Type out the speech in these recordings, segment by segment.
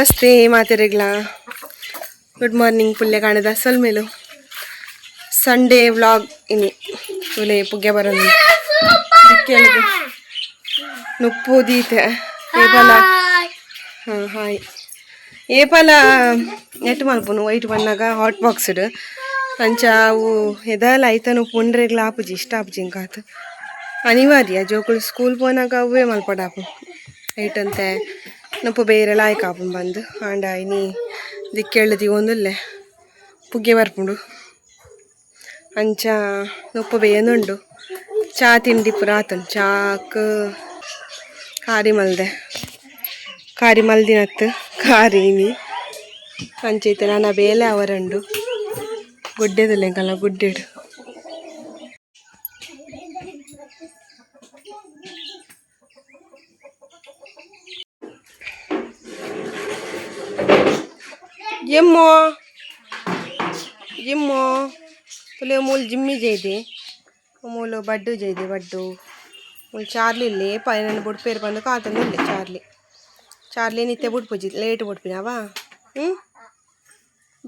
ನಮಸ್ತೆ ಮಾತೆರೆಗ್ಲಾ, good morning. ಪುಲ್ಯ ಕಾಣದ ಸೊಲ್ಮೆಲು. ಸಂಡೇ ವ್ಲಾಗ್ ಇನಿ. ತುಲೆ ಪುಗ್ಗೆ ಬರೋದು ದಿಕ್ಕೆಲದು ನುಪ್ಪು ದೀತೆ ಏಪಲ. ಹಾಂ, ಹಾಯ್. ಏಪಲ ನೆಟ್ ಮಲ್ಪುನು ವೈಟ್ ಬಣ್ಣಗ ಹಾಟ್ ಬಾಕ್ಸ್ಡ್. ಅಂಚ ಅವು ಎದಾಲ ಐತ ನುಪ್ಪು ಉಂಡ್ರೆಗ್ಲ ಆಪುಜಿ, ಇಷ್ಟ ಆಪುಜಿ ಇಂಕಾತ್. ಅನಿವಾರ್ಯ, ಜೋಕುಲು ಸ್ಕೂಲ್ ಪೋನಾಗ ಅವೇ ಮಲ್ಪಡಾಪು. ಐಟಂತೆ ನುಪ್ಪು ಬೇರೆ ಲಾಯ್ಕ್ ಆಪುಂಡು ಬಂದು. ಆಂಡ ಇನಿ ದಿಕ್ಕೆಳ್ಳು ದೀವೊಂದುಲ್ಲೆ, ಪುಗ್ಗೆ ಬರ್ಪುಂಡು. ಅಂಚ ನುಪ್ಪು ಬೇಯೊಂದುಂಡು. ಚಾ ತಿಂಡಿ ಪೂರ ಆತುಂಡು. ಚಾಕ್ ಕಾರಿ ಮಲ್ದೆ, ಕಾರಿ ಮಲ್ದಿನತ್ತು ಕಾರಿ ಇನಿ. ಅಂಚ ಇತ್ತೆ ನನ ಬೇಲೆ ಅವರುಂಡು. ಗುಡ್ಡೆದುಲ್ಲೆ ಎಂಕಲ್ನ ಗುಡ್ಡೆಡು. ಜಿಮ್ಮು ಜಿಮ್ಮು ತುಲೆ ಮೂಲು ಜಿಮ್ಮಿ ಜೈದೆ, ಮೂಲು ಬಡ್ಡು ಜೈದೆ ಬಡ್ಡು. ಮೂಲು ಚಾರ್ಲಿ ಇಲ್ಲೇ ಪೈನನ್ನು ಬುಡ್ಪೇರು ಬಂದು ಕಾತೊಂದುಲ್ಲೆ. ಚಾರ್ಲಿ ಚಾರ್ಲಿ ನಿತ್ಯ ಬುಡ್ಪುಜಿ, ಲೇಟ್ ಬುಡ್ಪಿನವಾ. ಹ್ಞೂ,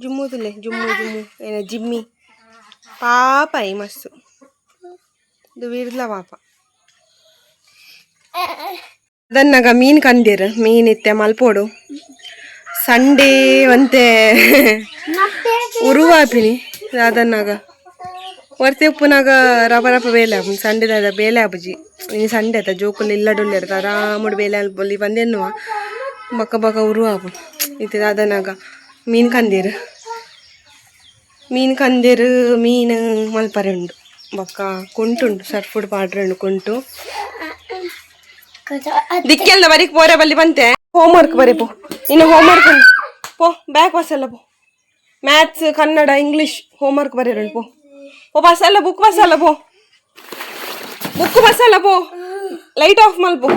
ಜುಮ್ಮು ತುಲೆ, ಜುಮ್ಮು ಜುಮ್ಮು ಏನ ಜಿಮ್ಮಿ ಪಾಪ I ಮಸ್ತು ಇದು ವೀರ್ಲ ಪಾಪ. ಅದನ್ನಾಗ ಮೀನು ಕಂದಿರು, ಮೀನು ಇತ್ತೆ ಮಲ್ಪೋಡು. ಸಂಡೇ ಒಂತೆ ಉರುವಾಪಿನಿ. ಅದನ್ನಾಗ ವರ್ತಿ ಉಪ್ಪುನಾಗ ರಪ ರಪ ಬೇಲೆ ಆಪುಂಡು. ಸಂಡೆದಾದ ಬೇಲೆ ಆಪುಜಿ. ಇನಿ ಸಂಡೆ ಆತ, ಜೋಕುಲು ಇಲ್ಲಡುಲ್ಲೆರ್, ಆರಾಮುಡು ಬೇಲೆ ಅಲ್ಪೊಲಿ ಬಂದೆನ್ನುವ. ಬೊಕ ಬೊಕ ಉರು ಆಪುಂಡು. ಇತ್ತೆ ಅದನ್ನಾಗ ಮೀನು ಕಂದಿರು, ಮೀನು ಕಂದಿರು, ಮೀನು ಮಲ್ಪರೆ ಉಂಡು. ಬೊಕ್ಕ ಕುಂಟುಂಡು, ಸರ್ಫುಡ್ ಪಾಡ್ರೆ ಉಂಡು ಕುಂಟು. ದಿಕ್ಕೆಲ್ದ ಬರಿಕ್ ಪೋರೆ ಬಲ್ಲಿ ಬಂತೆ. ಹೋಮ್ವರ್ಕ್ ಬರೀಪು ಇನ್ನು, ಹೋಮ್ವರ್ಕ್ ಉಂಡು. ಪೋ, ಬ್ಯಾಕ್ ಬಸ್ಸಲ್ಲ ಪೋ. Maths, Kannada, English homework ಬರೀರುಂಡು. ಪೋ ಪೋ, ಬಸ್ಸಲ್ಲ ಬುಕ್ ಬಸ್ಸಲ್ಲ ಪೋ, ಬುಕ್ ಬಸ್ಸಲ್ಲ ಪೋ. Light off ಮಲ್ಪು.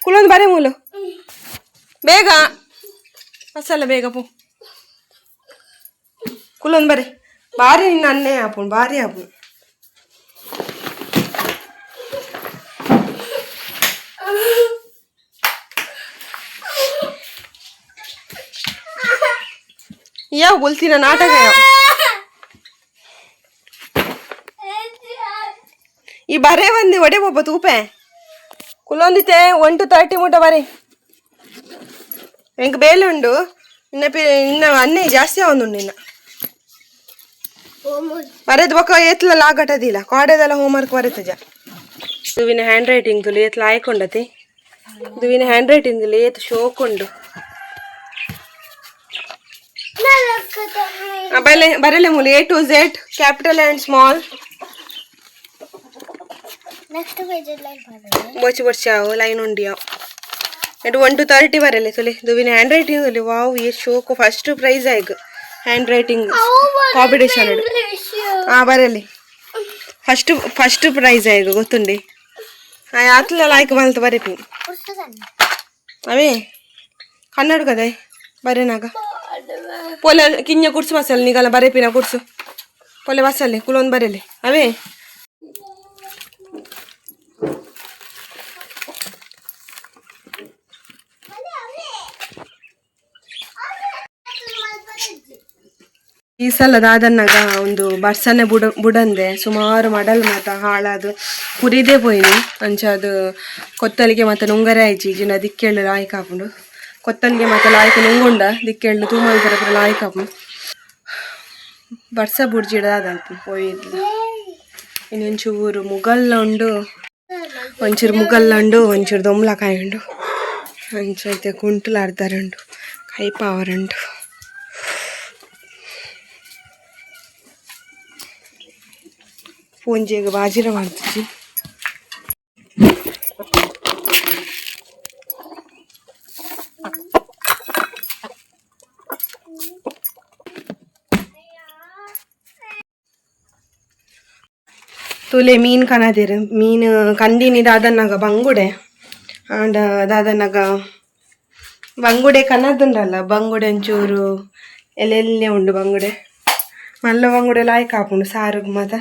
ಕುಲೊಂದು ಬರೇ ಮೂಲು. ಬೇಗ ಬಸ್ಸಲ್ಲ, ಬೇಗ ಪೋ. ಕುಲೊಂದು ಬರೆ. ಬಾರಿ ನಿನ್ನ ಅನ್ನೇ ಆಪುಂಡು, ಬಾರಿ ಆಪುಂಡು. ಯಾವ ಬೊಲ್ತಿನ ನಾಟಕ ಯಾವ? ಈ ಬರೇ ಬಂದು ಒಡೆ ಒಬ್ಬ ತೂಪೆ. ಕುಲೊಂದಿತ್ತೆ 1 to 30 ಮುಟ ಬರೇ. ಎಂಕ್ ಬೇಲೆ ಉಂಡು. ಇನ್ನ ಇನ್ನ ಅನ್ನೆ ಜಾಸ್ತಿ ಆವೊಂದುಂಡು. ಇನ್ನ ಬರೆದ್ ಬೊಕ ಏತ್ಲ ಲಾಗಟದಿಲ್ಲ. ಕಾಡೆದೆಲ್ಲ ಹೋಮ್ವರ್ಕ್ ಬರೆತಜ. ದುವಿನ ಹ್ಯಾಂಡ್ ರೈಟಿಂಗ್ ತುಲು ಏತ್ಲ ಆಯ್ಕೊಂಡತಿ. ದುವಿನ ಹ್ಯಾಂಡ್ ರೈಟಿಂಗ್ ಏತ್ ಶೋಕ್ ಉಂಡು. ಬಲೆ ಬರೆಲೆ ಮೂಲು, A to Z, capital and small. Next page line. ಬೊಚ್ಚಿ ಬೊಚ್ಚಿ ಅವು ಲೈನ್ ಉಂಡಿ ಅವು. ಎಡು 1 to 30 ಬರಲೆ ತುಲೆ. ದುವಿನ ಹ್ಯಾಂಡ್ ರೈಟಿಂಗ್ ತುಲೆ, ವಾವ್, ಏ ಶೋಕು. ಫಸ್ಟ್ ಪ್ರೈಸ್ ಆಯ್ತು hand writing competition. ಹಾಂ, ಬರಲಿ. First first prize ಆಯ್ತು, ಗೊತ್ತುಂಡಿ. ಆತ್ಲ ಲಾಯ್ಕ್ ಮಲ್ತ ಬರೆಪಿ. ಅವೇ ಕನ್ನಡ ಕದೆ ಬರೇನಾಗ. ಪೋಲೆ ಕಿಂಜ ಕುಡ್ಸು ಬಸ್ಸಲ್ಲಿ ನಿಗಲ ಬರೆಪಿನ ಕುಡ್ಸು. ಪೊಲೆ ಬಸ್ಸಲ್ಲಿ ಕುಲೊಂದು ಬರೆಲಿ ಅವೇ. ಈ ಸಲ ದಾದನ್ನಾಗ ಒಂದು ಬರ್ಸನೆ ಬುಡ ಬುಡಂದೆ ಸುಮಾರು ಮಡಲ್ ಮಾತ ಹಾಳಾದು ಕುರಿದೇ ಪೋಯಿನಿ. ಅಂಚ ಅದು ಕೊತ್ತಲಿಗೆ ಮಾತ ನುಂಗರೆ ಆಯ್ಚಿ ಜಿನ. ದಿಕ್ಕೆಳ್ಳು ಲಾಯ್ಕ್ ಆಪುಂಡು. ಕೊತ್ತಲಿಗೆ ಮಾತ ಲಾಯ್ಕ್ ನುಂಗುಂಡ ದಿಕ್ಕೆಳ್ಳು ತೂಮಲ್ ಪೂರ ಲಾಯ್ಕ್ ಆಪುಂಡು. ಬರ್ಸ ಬುಡ್ಜಿಡ ದಾದ ಪೋಯಿದ್ಲ. ಇನ್ನೊಂಚೂರು ಮುಗಲ್ಲ ಉಂಡು, ಒಂಚೂರು ಮುಗಲ್ಲ ಉಂಡು, ಒಂಚೂರು ದೊಂಬ್ಲಕಾಯಿ ಉಂಡು. ಅಂಚ ಐತೆ ಕುಂಟುಲು ಅರ್ಧರುಂಡು, ಕೈಪಾವರುಂಡು. ಪೂಂಜೆಗ್ ಬಾಜಿರ ಮಾಡ್ತಿಜಿ. ತೂಲೆ ಮೀನ್ ಕನದೆರ್. ಮೀನ್ ಕಂದಿನಿ ದಾದನ್ನಾಗ ಬಂಗುಡೆ. ಆಂಡ ದಾದನ್ನಾಗ ಬಂಗುಡೆ ಕನದುಂಡಲ್ಲ, ಬಂಗುಡೆ ಒಂಚೂರು ಎಲ್ಲೆಲ್ಲೆ ಉಂಡು. ಬಂಗುಡೆ ಮಲ್ಲ ಬಂಗುಡೆ ಲಾಯ್ಕ್ ಆಪುಂಡು ಸಾರುಗ್ ಮಾತ.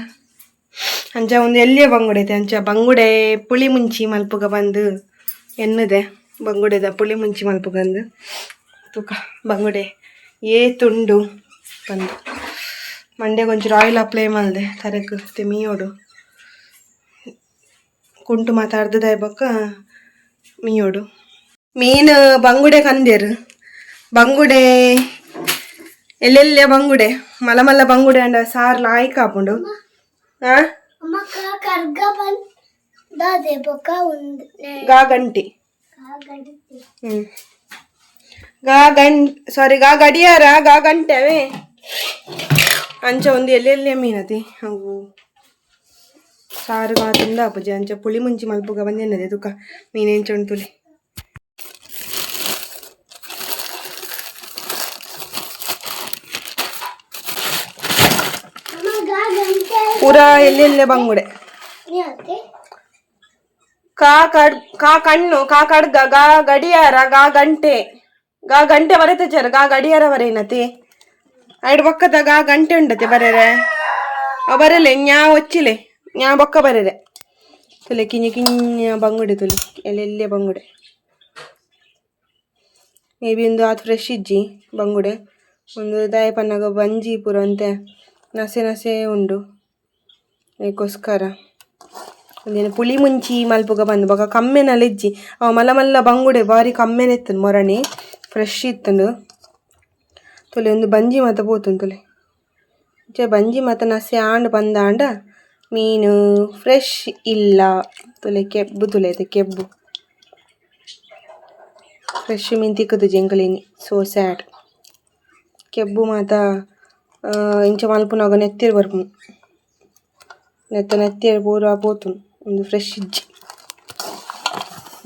ಅಂಚ ಒಂದು ಎಲ್ಲಿಯ ಬಂಗುಡೆ ಐತೆ. ಅಂಚ ಬಂಗುಡೆ ಪುಳಿ ಮುಂಚಿ ಮಲ್ಪುಗ ಬಂದು ಎನ್ನುದೆ. ಬಂಗುಡೆದ ಪುಳಿ ಮುಂಚಿ ಮಲ್ಪುಗಂದು ತೂಕ ಬಂಗುಡೆ ಏತುಂಡು ಬಂದು ಮಂಡ್ಯಗೆ ಒಂಚೂರು ಆಯಿಲ್ ಅಪ್ಲೈ ಮಲ್ದೆ ತರೆಕ್ ಮೀಯೋಡು ಕುಂಟು ಮಾತಾಡ್ದದ ಬೊಕ್ಕ ಮೀಯೋಡು ಮೀನು ಬಂಗುಡೆ ಕಂದೇರು ಬಂಗುಡೆ ಎಲ್ಲೆಲ್ಲೆ ಬಂಗುಡೆ ಮಲ ಮಲ್ಲ ಬಂಗುಡೆ ಅಂಡ ಸಾರ್ ಲಾಯ್ಕ್ ಆಪುಂಡು ಆ ಅಮ್ಮ ಕರ್ಗ ಬಂದ್ ದಾದೆ ಬೊಕ್ಕ ಒಂದು ಗಾ ಗಂಟಿ ಗಂಟೆ. ಗಾ ಗಂ ಸಾರಿ ಗಾ ಗಡಿಯಾರ ಗಾ ಗಂಟೆ ಅವೇ ಅಂಚ ಒಂದು ಎಲ್ಲೆಲ್ಲೆ ಮೀನತಿ ಅವು ಸಾರು ಗಾ ತಿಂದ ಅಪ್ಪಜಿ ಅಂಚ ಪುಳಿ ಮುಂಚಿ ಮಲ್ಪುಗ ಬಂದೇನದೆ ತುಕ ಮೀನೆಂಚ ಉಂಟುಲಿ. ಅಮ್ಮ ಗಾ ಗಂಟೆ. ಪೂರಾ ಎಲ್ಲೆಲ್ಲೆ ಬಂಗುಡೆ. ಯಾಕೆ? ಕಾ ಕಡ್ ಕಾ ಕಣ್ಣು ಕಾ ಕಡ್ಗ ಗಾ ಗಡಿಯಾರ ಗಾ ಗಂಟೆ ಗಾ ಗಂಟೆ ಬರೆತಚಾರ ಗಾ ಗಡಿಯಾರ ಬರೇನತಿ ಐಡ್ ಬೊಕ್ಕದ ಗಾ ಗಂಟೆ ಉಂಡತೆ ಬರೆರೆ ಅವ್ ಬರಲೆ ನ್ಯಾ ಒಚ್ಚಿಲೆ ನ್ಯಾ ಬೊಕ್ಕ ಬರೆರೆ ತುಲೆ ಕಿഞ്ഞ ಕಿഞ്ഞ ಬಂಗುಡೆ ತುಲೆ ಎಲ್ಲೆಲ್ಲೆ ಬಂಗುಡೆ ಮೇ ಬಿ ಒಂದು ಆತ್ ಫ್ರೆಶ್ ಇಜ್ಜಿ ಬಂಗುಡೆ ಒಂದು ದಾಯ ಪನ್ನಗ ಬಂಜಿ ಪೂರ ಅಂತೆ ನಸೆ ನಸೆ ಉಂಡು ಅದಕ್ಕೋಸ್ಕರ ಒಂದೇನು ಪುಳಿ ಮುಂಚಿ ಮಲ್ಪುಗ ಬಂದು ಬೊಕ ಕಮ್ಮೆನಲ ಇಜ್ಜಿ ಅವ ಮಲ್ಲ ಮಲ್ಲ ಬಂಗುಡೆ ಬಾರಿ ಕಮ್ಮೆನೆ ಇತ್ತುಂಡು ಮೊರಣಿ ಫ್ರೆಶ್ ಇತ್ತುಂಡು ತುಲೆ ಒಂದು ಬಂಜಿ ಮಾತ ಪೋತುಂಡು ತುಲೆ ಇಂಚ ಬಂಜಿ ಮಾತ ನಸೆ ಆಂಡ್ ಪಂದಾಂಡ ಮೀನು ಫ್ರೆಶ್ ಇಲ್ಲ ತುಲೆ ಕೆಬ್ಬು ತುಲೆ ಐತೆ ಕೆಬ್ಬು ಫ್ರೆಶ್ ಮೀನು ತಿಕ್ಕುದುಜಿ ಎಂಕುಲು ಸೋ ಸ್ಯಾಡ್ ಕೆಬ್ಬು ಮಾತ ಇಂಚ ಮಲ್ಪುನಗ ನೆತ್ತೆರ್ ಬರ್ಪುಂಡು ನೆತ್ತ ನೆತ್ತೆರ್ ಪೂರ ಪೋತುಂಡು ಉಂದು ಫ್ರೆಶ್ ಇಜ್ಜಿ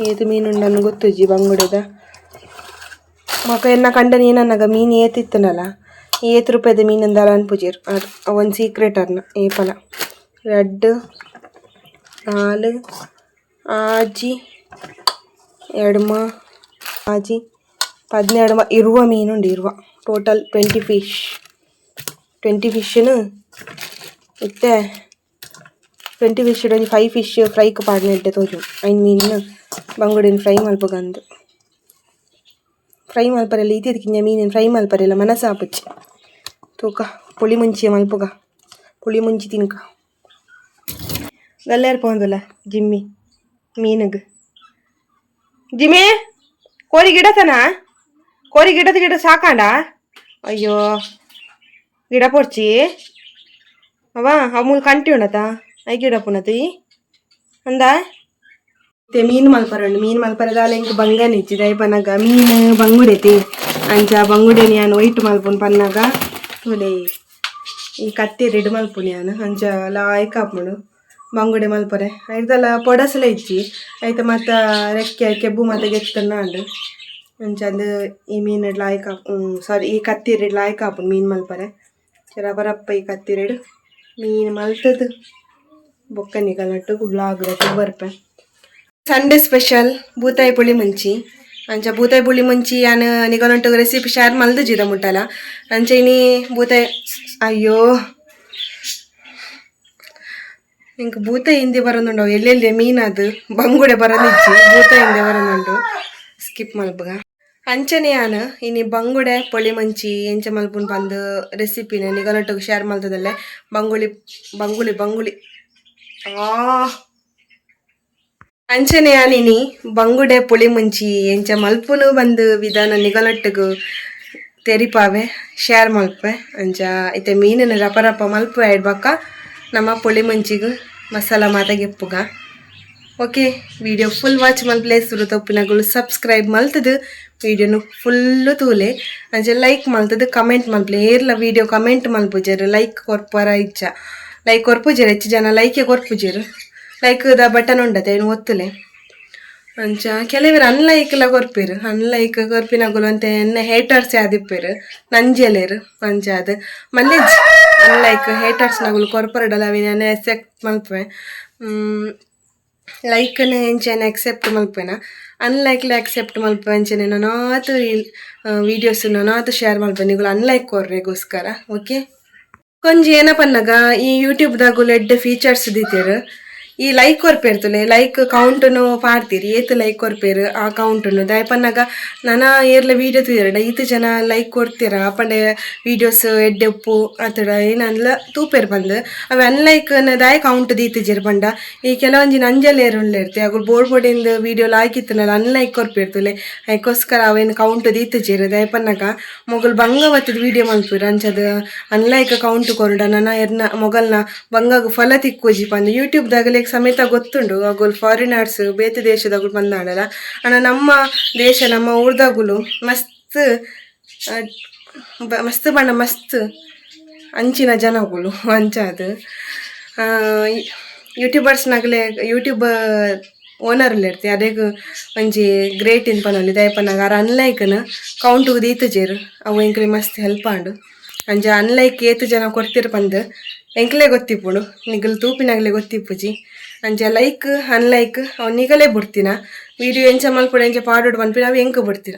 ಏತ್ ಮೀನು ಉಂಡನ್ನು ಗೊತ್ತುಜ್ಜಿ ಬಂಗುಡೆದ ಬೊಕ ಎನ್ನ ಕಂಡನಿ ಏನನ್ನಗ ಮೀನು ಏತ್ ಇತ್ತುಂಡಲ ಏತ್ ರೂಪಾಯಿದ ಮೀನು ದಾಲ ಅನ್ಪುಜೆರ್ ಆರ್ ಅವೊಂದು ಸೀಕ್ರೆಟ್ ಅರ್ನ ಏಪಲ ರಡ್ಡ್ ನಾಲ್ ಆಜಿ ಎಡ್ಮ ಆಜಿ 12 ಇರುವ ಮೀನುಂಡು ಇರುವ ಟೋಟಲ್ 20 ಫಿಶ್ 20 ಫಿಶ್ನು ಇತ್ತೆ 20 ಫಿಶ್ ಒಂಜಿ 5 ಫಿಶ್ ಫ್ರೈಕ್ ಪಾಡ್ನೆಡ್ಡೆ ತೋಜುಂಡು ಐನ್ ಮೀನ್ ಬಂಗುಡೆನ್ ಫ್ರೈ ಮಲ್ಪುಗಂದ್ ಫ್ರೈ ಮಲ್ಪರೆಲ್ಲ ಈತ್ ಕಿಂಜ ಮೀನಿನ ಫ್ರೈ ಮಲ್ಪರೆಲ್ಲ ಮನಸ್ಸು ಆಪುಜಿ ತೂಕ ಪುಳಿ ಮುಂಚಿ ಮಲ್ಪುಗ ಪುಳಿ ಮುಂಚಿ ತಿನ್ಕ ಗಲ್ಲೇರ್ ಪೋಂದುಲ್ಲ ಜಿಮ್ಮಿ ಮೀನುಗ್ ಜಿಮ್ಮಿ ಕೋರಿ ಗಿಡತನ ಕೋರಿ ಗಿಡದ ಗಿಡ ಸಾಕಾಂಡ ಅಯ್ಯೋ ಗಿಡ ಪೊರ್ಚಿ ಅವ ಅವು ಮೂಲು ಕಂಟಿ ಉಂಡತ I ಗಿಡ ಪುನತಿ ಅಂದ ಮೀನು ಮಲ್ಪರೆ ಉಂಡು ಮೀನು ಮಲ್ಪರೆ ದಾಲ ಎಂಕ್ ಬಂಗನೆ ಇಜ್ಜಿ ದಯ ಪನ್ನಗ ಮೀನು ಬಂಗುಡೆತಿ ಅಂಚ ಬಂಗುಡೆನ್ ಯಾನ್ ಒಯ್ಟ್ ಮಲ್ಪುನು ಪನ್ನಗ ತೂಲೆ ಈ ಕತ್ತಿ ರೆಡ್ ಮಲ್ಪುನು ಯಾನ್ ಅಂಚ ಲಾಯ್ಕ್ ಆಪುಂಡು ಬಂಗುಡೆ ಮಲ್ಪರೆ ಐರ್ದಲ ಪೊಡಸಲ ಇಜ್ಜಿ ಐತ ಮಾತ ರೆಕ್ಕೆ ಕೆಬ್ಬು ಮಾತ ಗೆತ್ತುನ ಆಂಡ್ ಅಂಚ ಅಂದ್ ಈ ಮೀನ್ ಲಾಯ್ಕ್ ಸಾರಿ ಈ ಕತ್ತಿರೆಡ್ ಲಾಯ್ಕ್ ಆಪುಂಡು ಮೀನು ಮಲ್ಪರೆ ರಪ್ಪ ಈ ಕತ್ತಿರೆಡ್ ಮೀನು ಮಲ್ತದು ಬೊಕ್ಕ ನಿಕಲ್ನೊಟ್ಟುಗು ವ್ಲಾಗ್ ಬರ್ಪೆ. ಸಂಡೇ ಸ್ಪೆಷಲ್ ಬೂತಾಯಿ ಪುಳಿ ಮುಂಚಿ ಅಂಚ ಬೂತಾಯಿ ಪುಳಿ ಮುಂಚಿ ಯಾನ್ ನಿಕಲ್ನೊಟ್ಟುಗು ರೆಸಿಪಿ ಶೇರ್ ಮಲ್ದುಜಿದ ಮುಟ್ಟಲ ಅಂಚ ಇನಿ ಬೂತಾಯಿ ಅಯ್ಯೋ ಎಂಕ್ ಬೂತಾಯಿ ಹಿಂದೆ ಬರೋದುಂಡು ಎಲ್ಲೆಲ್ಲಿ ಮೀನದು ಬಂಗುಡೆ ಬರೋದಿಜ್ಜಿ ಬೂತಾಯಿ ಹಿಂದೆ ಬರೋದುಂಡು ಸ್ಕಿಪ್ ಮಲ್ಪುಗ ಅಂಚನೆ ಯಾನ್ ಇನಿ ಬಂಗುಡೆ ಪೊಳಿ ಮಂಚಿ ಎಂಚ ಮಲ್ಪುನು ಪಂದ್ ರೆಸಿಪಿನ ನಿಗಲೊಟ್ಟುಗು ಶೇರ್ ಮಲ್ತದಲ್ಲೆ ಬಂಗುಳಿ ಬಂಗುಳಿ ಬಂಗುಳಿ ಆ ಅಂಚನೆ ಯಾನ್ ಇನಿ ಬಂಗುಡೆ ಪುಳಿ ಮುಂಚಿ ಎಂಚ ಮಲ್ಪುನು ಬಂದು ವಿಧಾನ ನಿಗಲೊಟ್ಟುಗು ತೆರಿಪಾವೆ ಶೇರ್ ಮಲ್ಪೆ ಅಂಚ ಇತ್ತೆ ಮೀನಿನ ರಪ ರಪ ಮಲ್ಪುವೆ ಬೊಕ್ಕ ನಮ್ಮ ಪುಳಿ ಮುಂಚಿಗ್ ಮಸಾಲ ಮಾತ ಗೆಪ್ಪುಗ. Okay video full watch ಮಲ್ಪಲೆ ಸುರು ತಪ್ಪಿನಗುಲು ಸಬ್ಸ್ಕ್ರೈಬ್ ಮಲ್ತದು ವಿಡಿಯೋನು ಫುಲ್ಲು ತೂಲೆ ಅಂಚ ಲೈಕ್ ಮಲ್ತದು ಕಮೆಂಟ್ ಮಲ್ಪಲೆ ಏರ್ಲ ವಿಡಿಯೋ ಕಮೆಂಟ್ ಮಲ್ಪುಜೆರ್ ಲೈಕ್ ಕೊರ್ಪರ ಇಜ್ಜ ಲೈಕ್ ಕೊರ್ಪುಜೆರ್ ಹೆಚ್ಚು ಜನ ಲೈಕೆ ಕೊರ್ಪುಜೆರ್ like the button ಉಂಡತೆ ಐನ್ ಒತ್ತುಲೆ ಅಂಚ ಕೆಲವೆರ್ ಅನ್ಲೈಕ್ಲ ಕೊರ್ಪೆರ್ ಅನ್ಲೈಕ್ ಕೊರ್ಪಿನಗುಲು ಅಂತೆ ಎನ್ನ ಹೇಟರ್ಸ್ ಆದಿಪ್ಪೆರ್ ನಂಜೆಲೆರ್ ಅಂಚ ಆದ್ ಮಲ್ಲೆಜ್ಜಿ ಅನ್ಲೈಕ್ ಹೇಟರ್ಸ್ ನಗುಲು ಕೊರ್ಪರಡಲ ಅವೆನ್ ಯಾನ್ ಎಕ್ಸೆಪ್ಟ್ ಮಲ್ಪುವೆ ಲೈಕ್ನ್ ಎಂಚ ಅಕ್ಸೆಪ್ಟ್ ಮಲ್ಪುವೆನ ಅನ್ಲೈಕ್ಲ ಅಕ್ಸೆಪ್ಟ್ ಮಲ್ಪುವೆ ಅಂಚನೆ ನನಾತ್ ರೀಲ್ ವೀಡಿಯೋಸ್ ನನಾತ್ ಶೇರ್ ಮಲ್ಪುವೆ ನಿಗುಲು ಅನ್ಲೈಕ್ ಕೊರ್ರೆಗೋಸ್ಕರ. ಓಕೆ ಕೊಂಜಿ ಏನ ಪನ್ನಗ ಈ ಯೂಟ್ಯೂಬ್ ದಾಗುಲು ಎಡ್ಡೆ ಫೀಚರ್ಸ್ ದೀತೆರ್. ಈ ಲೈಕ್ ಕೊರ್ಪೇರ್ತುಲೆ ಲೈಕ್ ಕೌಂಟುನು ಪಾಡ್ತೀರಿ ಏತ್ ಲೈಕ್ ಕೊರ್ಪೇರು ಆ ಕೌಂಟುನು ದಾಯಪನ್ನಗ ನನ ಏರ್ಲ ವೀಡಿಯೋ ತೂಯೆರಡ ಈತ್ ಜನ ಲೈಕ್ ಕೊಡ್ತೀರಾ ಪಂಡೆ ವೀಡಿಯೋಸ್ ಎಡ್ಡೆ ಉಪ್ಪು ಆತಡ ಏನಂದ್ಲ ತೂಪೇರು ಪಂದ್ ಅವೆ ಅನ್ಲೈಕ್ ದಾಯ ಕೌಂಟ್ ದೀತಿಜೆರ್ ಪಂಡ ಈ ಕೆಲವೊಂಜಿ ನಂಜಲ್ ಏರುಳ್ಳಿರ್ತೆ ಅಗುಲು ಬೋರ್ಡ್ ಬೋಡಿಂದ ವೀಡಿಯೋ ಲಾಯ್ಕ್ ಇತ್ತುನಲ್ಲ ಅನ್ಲೈಕ್ ಕೊರ್ಪಿರ್ತುಲೆ ಐಕೋಸ್ಕರ ಅವೇನು ಕೌಂಟ್ ದೀತಿಜೆರ್ ದಾಯಪನ್ನಗ ಮೊಗಲ್ ಬಂಗ ಬತ್ತದ ವೀಡಿಯೋ ಮಲ್ಪುವೆರ್ ಅಂಚದ ಅನ್ಲೈಕ್ ಕೌಂಟ್ ಕೊರಡ ನನ ಎರ್ನ ಮೊಗಲ್ನ ಬಂಗಾಗ ಫಲ ತಿಕ್ಕುಜಿ ಪಂದ್ ಯೂಟ್ಯೂಬ್ ದಗಲೆಗ್ ಸಮೇತ ಗೊತ್ತುಂಡು ಅಗುಲು ಫಾರಿನರ್ಸ್ ಬೇತೆ ದೇಶದಗುಲು ಬಂದಾಡಲ ಆಂಡ ನಮ್ಮ ದೇಶ ನಮ್ಮ ಊರ್ದಗುಲು ಮಸ್ತ್ ಮಸ್ತ್ ಪಂಡ ಮಸ್ತ್ ಅಂಚಿನ ಜನಗುಲು ಅಂಚಾದ್ ಯೂಟ್ಯೂಬರ್ಸ್ನಗಲೆ ಯೂಟ್ಯೂಬ್ ಓನರ್ ಇರ್ತಿ ಅರೆಗ್ ಒಂಜಿ ಗ್ರೇಟ್ ಇನ್ ಪನೊಲಿ ದಾಯೆ ಪನ್ನಗ ಅರ್ ಅನ್ಲೈಕ್ನ್ ಕೌಂಟ್ ದೀತುಜೆರ್ ಅವು ಎಂಕ್ಲೆ ಮಸ್ತ್ ಹೆಲ್ಪ್ ಆಂಡ್ ಅಂಚ ಅನ್ಲೈಕ್ ಏತ್ ಜನ ಕೊರ್ತಿರ್ ಪಂದ್ ಎಂಕ್ಲೆ ಗೊತ್ತಿಪ್ಪುಂಡು ನಿಗಲ್ ತೂಪಿನಗಲೆ ಗೊತ್ತಿಪ್ಪುಜಿ ಅಂಚ ಲೈಕ್ ಅನ್ಲೈಕ್ ಅವು ನಿಗಲೇ ಬುಡ್ತಿನ ವೀಡಿಯೋ ಎಂಚ ಮಲ್ಪೊಡು ಎಂಚ ಪಾಡೊಡು ಪನ್ಪಿನ ಅವು ಎಂಕ್ ಬುಡ್ತಿನ.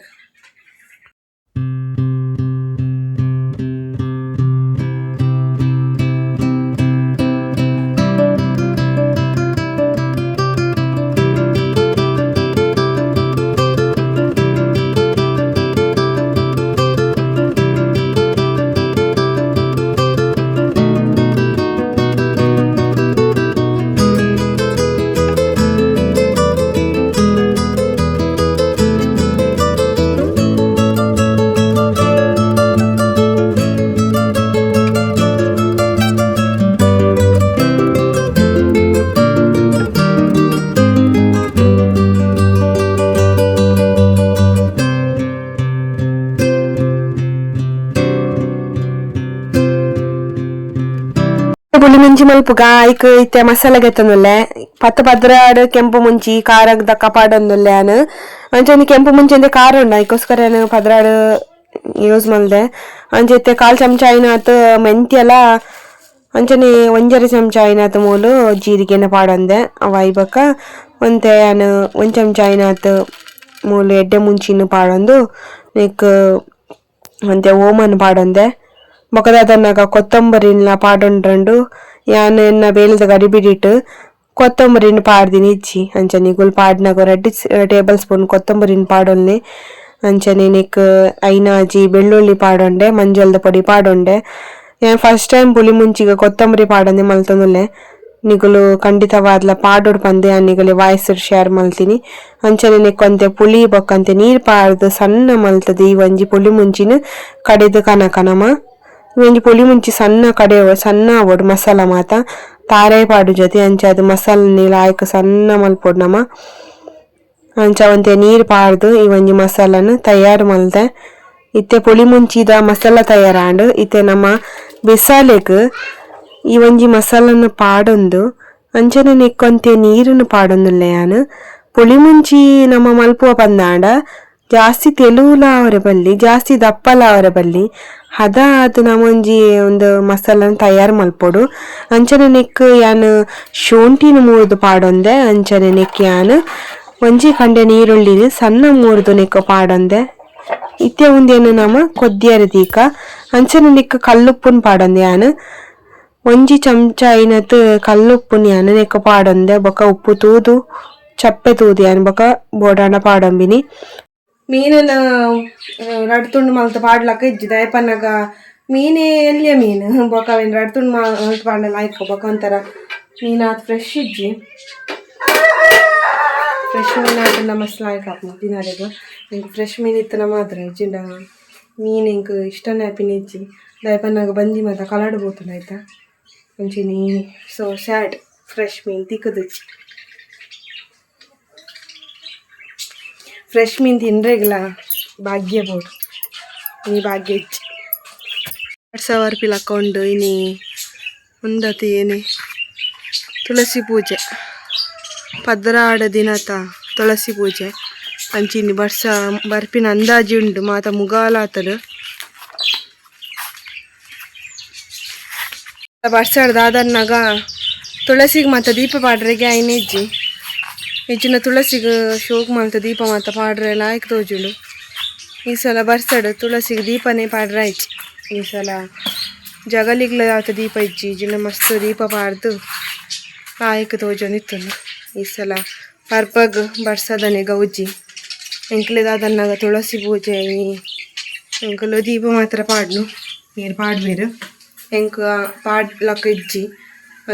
ಪುಳಿ ಮುಂಚಿ ಮಲ್ಪುಗ ಐಕ್ ಇತ್ತೆ ಮಸಾಲೆ ಗೆತ್ತೊಂದುಲ್ಲೆ ಪತ್ತ್ ಪದ್ರಾಡ್ ಕೆಂಪು ಮುಂಚಿ ಖಾರಗ್ ದಕ್ಕ ಪಾಡೊಂದುಲ್ಲೆ ಯಾನ್ ಅಂಚ ಒಂಜಿ ಕೆಂಪು ಮುಂಚಿ ಒಂತೆ ಖಾರ ಉಂಡು ಐಕೋಸ್ಕರ ಯಾನ್ ಪದ್ರಾಡ್ ಯೂಸ್ ಮಲ್ದೆ ಅಂಚ ಇತ್ತೆ ಕಾಲ್ ಚಮಚ ಆಯಿನಾತ್ ಮೆಂತ್ಯಲ ಅಂಚನೆ ಒಂಜರೆ ಚಮಚ ಆಯಿನಾತ್ ಮೂಲು ಜೀರಿಗೆನ ಪಾಡೊಂದೆ ಅವು ಆಯಿ ಬೊಕ್ಕ ಒಂತೆ ಯಾನ್ ಒಂಜಿ ಚಮಚ ಆಯಿನಾತ್ ಮೂಲು ಎಡ್ಡೆ ಮುಂಚಿನ ಪಾಡೊಂದು ನೆಕ್ಕ್ ಒಂತೆ ಓಮನ್ ಪಾಡೊಂದೆ ಬೊಕ ದಾದನ್ನಗ ಕೊತ್ತಂಬರಿನ್ಲ ಪಾಡೊಂಡ್ರಂಡು ಯಾನ್ ಎನ್ನ ಬೇಲೆದ ಗಡಿಬಿಡಿಟ್ ಕೊತ್ತಂಬರಿನ್ ಪಾಡ್ದಿನಿ ಇಜ್ಜಿ ಅಂಚ ನಿಗುಲು ಪಾಡ್ನಗ ರಡ್ಡ್ ಟೇಬಲ್ ಸ್ಪೂನ್ ಕೊತ್ತಂಬರಿನ್ ಪಾಡೊನ್ಲೆ ಅಂಚನೆ ನೆಕ್ಕ್ ಐನಾಜಿ ಬೆಳ್ಳುಳ್ಳಿ ಪಾಡೊಂಡೆ ಮಂಜಲ್ದ ಪೊಡಿ ಪಾಡೊಂಡೆ ಯಾನ್ ಫಸ್ಟ್ ಟೈಮ್ ಪುಳಿ ಮುಂಚಿಗ್ ಕೊತ್ತಂಬರಿ ಪಾಡೊಂದೆ ಮಲ್ತೊಂದುಲ್ಲೆ ನಿಗುಲು ಖಂಡಿತವಾದ್ಲ ಪಾಡೊಡು ಪಂದ್ ಯಾನ್ ನಿಗಲೆ ವಾಯ್ಸ್ ಶೇರ್ ಮಲ್ತಿನಿ ಅಂಚನೆ ನೆಕ್ಕ್ ಒಂತೆ ಪುಳಿ ಬೊಕ್ಕ ಒಂತೆ ನೀರ್ ಪಾಡ್ದ್ ಸಣ್ಣ ಮಲ್ತುದು ಈ ಒಂಜಿ ಪುಳಿ ಮುಂಚಿನ್ ಕಡೆದ್ ಕನಕ ನಮ ಈ ಒಂಜಿ ಪುಳಿ ಮುಂಚಿ ಸಣ್ಣ ಕಡೆ ಸಣ್ಣ ಆವೊಡು ಮಸಾಲ ಮಾತ ತಾರಾಯಿ ಪಾಡುಜತೆ ಅಂಚಾದ್ ಮಸಾಲೆ ಲಾಯ್ಕ್ ಸಣ್ಣ ಮಲ್ಪೊಡು ನಮ ಅಂಚ ಒಂತೆ ನೀರ್ ಪಾಡ್ದ್ ಈ ಒಂಜಿ ಮಸಾಲನ್ ತಯಾರ್ ಮಲ್ತೆ ಇತ್ತೆ ಪುಳಿ ಮುಂಚಿದ ಮಸಾಲ ತಯಾರಾಂಡ್ ಇತ್ತೆ ನಮ ಬಿಸಾಲೆಗ್ ಈ ಒಂಜಿ ಮಸಾಲನ್ ಪಾಡೊಂದು ಅಂಚನೆ ನೆಕ್ಕ್ ಒಂತೆ ನೀರುನು ಪಾಡೊಂದುಲ್ಲೆ ಯಾನ್ ಪುಳಿ ಮುಂಚಿ ನಮ ಮಲ್ಪುವ ಪಂದಾಂಡ ಜಾಸ್ತಿ ತೆಲುವುಲ ಆವರೆ ಬಲ್ಲಿ ಜಾಸ್ತಿ ದಪ್ಪಲ ಆವರೆ ಬಲ್ಲಿ ಹದ ಆದ್ ನಮೊಂಜಿ ಉಂದು ಮಸಾಲನ್ ತಯಾರ್ ಮಲ್ಪೊಡು ಅಂಚನೆ ನೆಕ್ಕ್ ಯಾನ್ ಶುಂಠಿನ್ ಮೂರ್ದು ಪಾಡೊಂದೆ ಅಂಚನೆ ನೆಕ್ಕ್ ಯಾನ್ ಒಂಜಿ ಕಂಡೆ ನೀರುಳ್ಳಿನ್ ಸಣ್ಣ ಮೂರ್ದು ನೆಕ್ಕ್ ಪಾಡೊಂದೆ ಇತ್ತೆ ಉಂದೆನ್ ನಮ ಕೊದ್ದಿಯರೆ ದೀಕ ಅಂಚನೆ ನೆಕ್ಕ್ ಕಲ್ಲುಪ್ಪುನ್ ಪಾಡೊಂದೆ ಯಾನ್ ಒಂಜಿ ಚಮಚ ಐನತ್ ಕಲ್ಲುಪ್ಪುನ್ ಯಾನ್ ನೆಕ್ಕ್ ಪಾಡೊಂದೆ ಬೊಕ ಉಪ್ಪು ತೂದು ಚಪ್ಪೆ ತೂದು ಯಾನ್ ಬೊಕ ಬೋಡಾಂಡ ಪಾಡೊಂಬಿನಿ ಮೀನನ ರಡ್ಡ್ ತುಂಡು ಮಲ್ತ್ ಪಾಡ್ಲಕ ಇಜ್ಜಿ ದಾಯೆ ಪನ್ನಗ ಮೀನೇ ಎಲ್ಯ ಮೀನ್ ಬೊಕ ಅವೆನ್ ರಡ್ಡ್ ತುಂಡು ಮಲ್ತ್ ಪಾಡ್ಂಡ ಲಾಯ್ಕ್ ಬೊಕ ಒಂಥರ ಮೀನ್ ಆತ್ ಫ್ರೆಶ್ ಇಜ್ಜಿ ಫ್ರೆಶ್ ಮೀನ್ ಆತುಂಡ ಮಸ್ತ್ ಲಾಯ್ಕ್ ಆಪುಂಡು ತಿನರೆಗ್ ಎಂಕ್ ಫ್ರೆಶ್ ಮೀನ್ ಇತ್ತುಂಡ ಮಾತ್ರ ಇಜ್ಜಿಂಡ ಮೀನ್ ಎಂಕ್ ಇಷ್ಟನೆ ಆಪಿನ ಇಜ್ಜಿ ದಾಯೆ ಪನ್ನಗ ಬಂಜಿ ಮಾತ ಕಲಡ್ ಪೋತುಂಡು ಐತ ಅಂಚಿನಿ so sad fresh ಮೀನ್ ತಿಕ್ಕುದಿಜ್ಜಿ ಫ್ರೆಶ್ ಮೀನ್ ತಿನ್ರೆಗ್ಲ ಭಾಗ್ಯ ಬೋಡು ಇನಿ ಭಾಗ್ಯ ಇಜ್ಜಿ 2 ಸಾವಿರ ಲಕ್ಕ ಉಂಡು ಇನಿ ಉಂದತಿ ಏನೆ ತುಳಸಿ ಪೂಜೆ 12 ದಿನತ ತುಳಸಿ ಪೂಜೆ ಅಂಚಿನಿ ಬರ್ಸ ಬರ್ಪಿನ ಅಂದಾಜಿ ಉಂಡು ಮಾತ ಮುಗಾಲಾತುಂಡು ಬರ್ಸಡ್ ದಾದನ್ನಗ ತುಳಸಿಗ್ ಮಾತ ದೀಪ ಪಾಡ್ರೆಗೆ ಆಯ್ನೆ ಇಜ್ಜಿ ಇಜ್ಜಿಂಡ ತುಳಸಿಗ್ ಶೋಕ್ ಮಲ್ತ್ ದೀಪ ಮಾತ ಪಾಡ್ರೆ ಲಾಯ್ಕ್ ತೋಜುಂಡು ಈ ಸಲ ಬರ್ಸಡ್ ತುಳಸಿಗ್ ದೀಪನೆ ಪಾಡ್ರೆ ಆಯ್ಜಿ ಈ ಸಲ ಜಗಲಿಗ್ಲ ಆತ ದೀಪ ಇಜ್ಜಿ ಇಜ್ಜಿಂಡ ಮಸ್ತ್ ದೀಪ ಪಾಡ್ದು. ಲಾಯ್ಕ್ ತೋಜೊಂದಿತ್ತುಂಡು ಈ ಸಲ ಪರ್ಪಗ್ ಬರ್ಸದನೆ ಗೌಜಿ ಎಂಕ್ಲೆದಾದನ್ನಾಗ ತುಳಸಿ ಪೂಜೆ ಎಂಕುಲು ದೀಪ ಮಾತ್ರ ಪಾಡ್ನು ನೀರು ಪಾಡ್ವೇರು ಎಂಕ್ ಪಾಡ್ಲಕ್ಕ ಇಜ್ಜಿ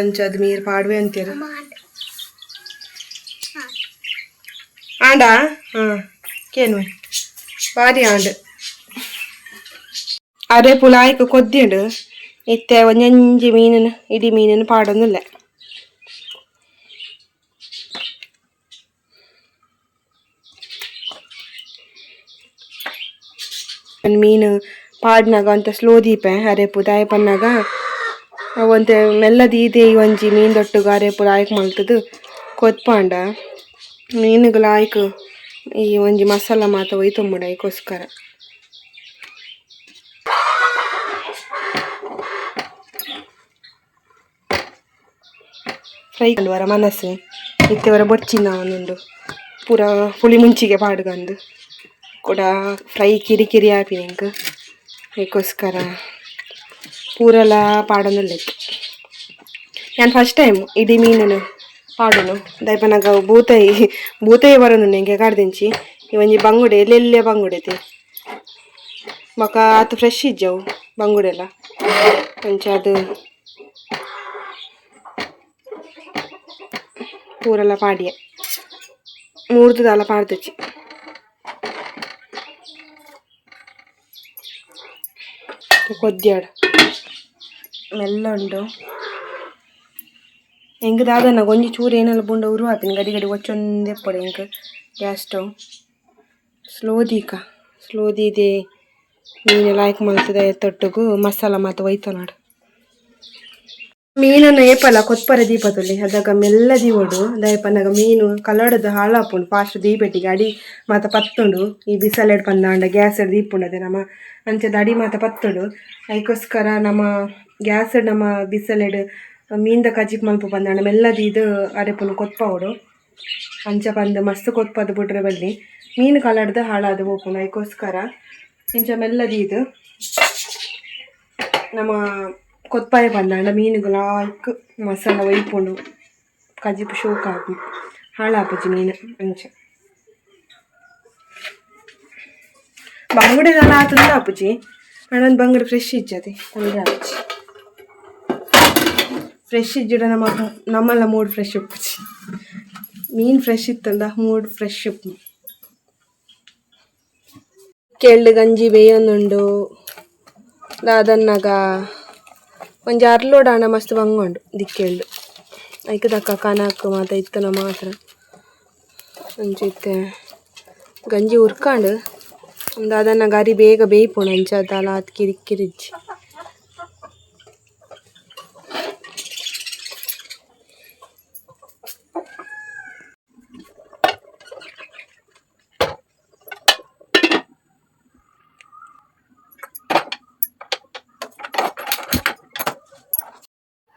ಅಂಚ ಅದು ನೀರು ಪಾಡ್ವೆ ಅಂತೀರ ಆಂಡಾ ಹಾಂ ಕೇನ್ವೆ ಬಾರಿ ಆಂಡ್ ಅರೆ ಪುಲಾಯ್ಕ್ ಕೊದ್ದಿಂಡು ಇತ್ತೆ ಒಂಜೊಂಜಿ ಮೀನಿನ ಇಡೀ ಮೀನಿನ ಪಾಡೊಂದಿಲ್ಲ. ಮೀನು ಪಾಡ್ನಾಗ ಅಂತ ಸ್ಲೋ ದೀಪೆ ಅರೆಪು ದಾಯ ಪನ್ನಾಗ ಅವಂತೆ ಮೆಲ್ಲ ದೀದೆ ಈ ಒಂಜಿ ಮೀನ್ ದೊಟ್ಟುಗು ಅರೆಪು ಲಾಯ್ಕ್ ಮಲ್ತದು ಕೊತ್ಪಾಂಡ ಮೀನುಗ್ ಲಾಯ್ಕ್ ಈ ಒಂಜಿ ಮಸಾಲ ಮಾತ ಒಯ್ತೊಂಬುಡು ಐಕೋಸ್ಕರ. ಫ್ರೈ ವರ ಮನಸ್ಸು ಇತ್ತೆ ವರ ಬೊರ್ಚಿನ ಒಂದುಂಡು ಪೂರ ಪುಳಿ ಮುಂಚಿಗೆ ಪಾಡ್ಗಂದು ಕೂಡ ಫ್ರೈ ಕಿರಿ ಕಿರಿ ಆಪಿನ ಎಂಕ್ ಐಕೋಸ್ಕರ ಪೂರಲ ಪಾಡೊಂದುಲ್ಲೆತ್. ಯಾನ್ ಫಸ್ಟ್ ಟೈಮ್ ಇಡೀ ಮೀನುನು ಪಾಡುನು ದಾಯೆಪನಗ ಬೂತಾಯಿ ಬೂತಾಯಿ ಬರೊಂದುಂಡು ಎಂಕೆ ಕಾಡ್ದಿಂಚಿ ಈ ಒಂಜಿ ಬಂಗುಡೆ ಎಲ್ಲೆಲ್ಲೆ ಬಂಗುಡೆ ಬೊಕ ಆತ್ ಫ್ರೆಶ್ ಇಜ್ಜಿ ಅವು ಬಂಗುಡೆಲ ಅಂಚಾದ್ ಪೂರಲ ಪಾಡ್ಯೆ ಮೂರ್ದು ದಾಲ ಪಾಡ್ದೆಚಿ. ಕೊದ್ಯಾಡ್ ಮೆಲ್ಲ ಉಂಡು ಎಂಕ್ ದಾದನ ಒಂಜಿ ಚೂರು ಏನೆಲ್ಲ ಬುಂಡ ಉರು ಆಪಿನ ಗಡಿ ಗಡಿ ಒಚ್ಚೊಂದೇ ಪೊಡೆ ಎಂಕ್ gas stove slow ದೀಕ ಸ್ಲೋ ದೀದೆ ಮೀನು ಲಾಯ್ಕ್ ಮಲ್ತದ ತೊಟ್ಟುಗು ಮಸಾಲ ಮಾತ ಒಯ್ತೊನಾಡು ಮೀನನ್ನು ಏಪಲ ಕೊತ್ಪರೆ ದೀಪದಲ್ಲಿ ಅದಾಗ ಮೆಲ್ಲ ದೀವೊಡು ದಾಯೆ ಮೀನು ಕಲರ್ದ ಹಾಳಾಪುಂಡು ಫಾಸ್ಟ್ ದೀಪೆಟ್ಟಿಗೆ ಅಡಿ ಮಾತ ಪತ್ತುಂಡು ಈ ಬಿಸಲೆಡ್ ಪಂದಾಂಡ ಗ್ಯಾಸ್ ದೀಪುಂಡು ಅದೇ ನಮ್ಮ ಅಂಚದ ಅಡಿ ಮಾತ ಪತ್ತುಂಡು ಐಕೋಸ್ಕರ ನಮ್ಮ ಗ್ಯಾಸ್ ನಮ್ಮ ಬಿಸಲೆಡ್ ಮೀನ್ದ ಕಜಿಪ್ ಮಲ್ಪ ಪಂದಾಂಡ ಮೆಲ್ಲ ದೀದ್ ಅರೆಪುನು ಕೊತ್ಪಾವೊಡು ಅಂಚ ಪಂದ್ ಮಸ್ತ್ ಕೊತ್ಪದು ಬುಡ್ರೆ ಬಲ್ಲಿ ಮೀನು ಕಲರ್ದ ಹಾಳಾದ ಪೋಪುಂಡು ಐಕೋಸ್ಕರ ಇಂಚ ಮೆಲ್ಲ ದೀದ್ ನಮ್ಮ ಕೊತ್ಪಾಯ ಪಂದಾಂಡ ಮೀನುಗು ಲಾಯ್ಕ್ ಮಸಾಲ ಒಯ್ಪುಂಡು ಕಜಿಪು ಶೋಕ್ ಆಪುಂಡು ಹಾಳಾಪುಜಿ ಮೀನು ಅಂಚ ಬಂಗುಡೆ ದಾಲ ಆತುಂಡ ಆಪುಜಿ ಆಂಡ ಬಂಗುಡೆ ಫ್ರೆಶ್ ಇಜ್ಜಿ ತೊಂದರೆ ಆಪುಜಿ ಫ್ರೆಶ್ ಇಜ್ಜಿಡ ನಮ್ಮ ನಮ್ಮಲ್ಲ ಮೂಡ್ ಫ್ರೆಶ್ ಉಪ್ಪುಜಿ ಮೀನು ಫ್ರೆಶ್ ಇತ್ತಂದ ಮೂಡ್ ಫ್ರೆಶ್ ಉಪ್ಪು. ಕೆಳ್ಳು ಗಂಜಿ ಬೇಯೊಂದುಂಡು ದಾದನ್ನಾಗ ಒಂಜಿ ಅರ್ಲೋಡಾಂಡ ಮಸ್ತ್ ಬಂಗುಂಡು ದಿಕ್ಕೆಳ್ಳು ಐಕ್ ದಕ್ಕ ಕನಕ್ ಮಾತ ಇತ್ತನ ಮಾತ್ರ ಅಂಚ ಇತ್ತೆ ಗಂಜಿ ಉರ್ಕಾಂಡು ದಾದನ್ನಾಗ ಅರಿ ಬೇಗ ಬೇಯ್ಪುಂಡು ಅಂಚ ದಾಲ ಆತ್ ಕಿರಿಕಿರಿಜ್ಜಿ.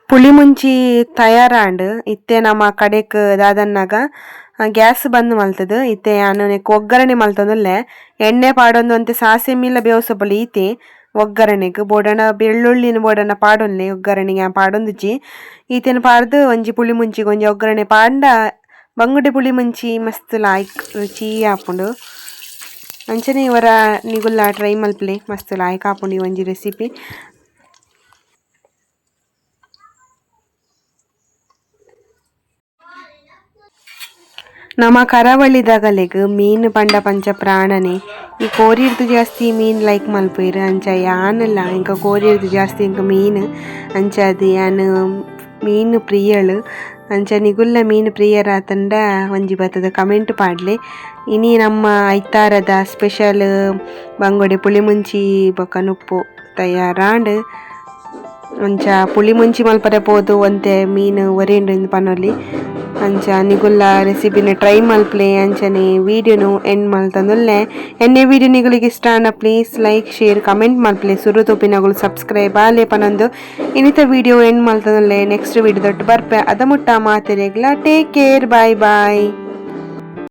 ಪುಳಿ ಮುಂಚಿ ತಯಾರಾಂಡ್ ಇತ್ತೆ ನಮ್ಮ ಕಡೆಕ್ ದಾದನ್ನಾಗ ಗ್ಯಾಸ್ ಬಂದ್ ಮಲ್ತದು ಇತ್ತೆ ಯಾನ್ ನೆಕ್ ಒಗ್ಗರಣೆ ಮಲ್ತೊಂದುಲ್ಲೆ ಎಣ್ಣೆ ಪಾಡೊಂದು ಒಂತೆ ಸಾಸಿಮಿಲ ಬೇವಸೊಪೊಲಿ ಈತೆ ಒಗ್ಗರಣೆಗ್ ಬೋಡಾಂಡ ಬೆಳ್ಳುಳ್ಳಿನ ಬೋಡಾಂಡ ಪಾಡೊನ್ಲೆ ಒಗ್ಗರಣೆಗೆ ಯಾನ್ ಪಾಡೊಂದುಜಿ ಈತೆನ್ ಪಾಡ್ದ್ ಒಂಜಿ ಪುಳಿ ಮುಂಚಿಗ್ ಒಂಜಿ ಒಗ್ಗರಣೆ ಪಾಡ್ಂಡ ಬಂಗುಡೆ ಪುಳಿ ಮುಂಚಿ ಮಸ್ತ್ ಲಾಯ್ಕ್ ರುಚಿ ಆಪುಂಡು. ಅಂಚನೆ ಒರ ನಿಗುಲ್ಲ ಟ್ರೈ ಮಲ್ಪುಲೆ ಮಸ್ತ್ ಲಾಯ್ಕ್ ಆಪುಂಡು ಈ ಒಂಜಿ ರೆಸಿಪಿ. ನಮ್ಮ ಕರಾವಳಿದಗಲೆಗ್ ಮೀನು ಪಂಡ ಪಂಚ ಪ್ರಾಣನೆ ಈ ಕೋರಿರ್ದು ಜಾಸ್ತಿ ಮೀನು ಲೈಕ್ ಮಲ್ಪುವೆರ್ ಅಂಚ ಯಾನಲ ಎಂಕ ಕೋರಿರ್ದು ಜಾಸ್ತಿ ಎಂಕ ಮೀನು ಅಂಚ ಅದು ಯಾನ್ ಮೀನು ಪ್ರಿಯಳು ಅಂಚ ನಿಗುಲ್ಲ ಮೀನು ಪ್ರಿಯರಾತಂಡ ಒಂಜಿ ಬತ್ತದ ಕಮೆಂಟ್ ಪಾಡ್ಲೆ. ಇನಿ ನಮ್ಮ ಐತಾರದ ಸ್ಪೆಷಲ್ ಬಂಗೋಡೆ ಪುಳಿ ಮುಂಚಿ ಬೊಕ ನುಪ್ಪು ತಯಾರಾಂಡ್. ಅಂಚ ಪುಳಿ ಮುಂಚಿ ಮಲ್ಪರೆ ಪೋದು ಒಂತೆ ಮೀನು ಒರಿಂಡು ಇಂದ್ ಪನೊಲಿ. ಅಂಚ ನಿಗುಲ್ಲ ರೆಸಿಪಿನ ಟ್ರೈ ಮಲ್ಪಲೆ ಅಂಚನೆ ವೀಡಿಯೋನು ಎಂಡ್ ಮಲ್ತೊಂದುಲ್ಲೆ. ಎನ್ನೆ ವೀಡಿಯೋ ನಿಗುಲಿಗೆ ಇಷ್ಟ ಆಂಡ please like share comment ಮಲ್ಪಲೆ. ಸುರು ತೂಪಿನಗುಲು subscribe Aale ಪನೊಂದು ಇನ್ನಿತ video and ಮಲ್ತೊಂದುಲ್ಲೆ. Next video ದೊಟ್ಟು ಬರ್ಪೆ ಅದ ಮುಟ್ಟ ಮಾತೆರೆಗ್ಲ take care bye ಬಾಯ್.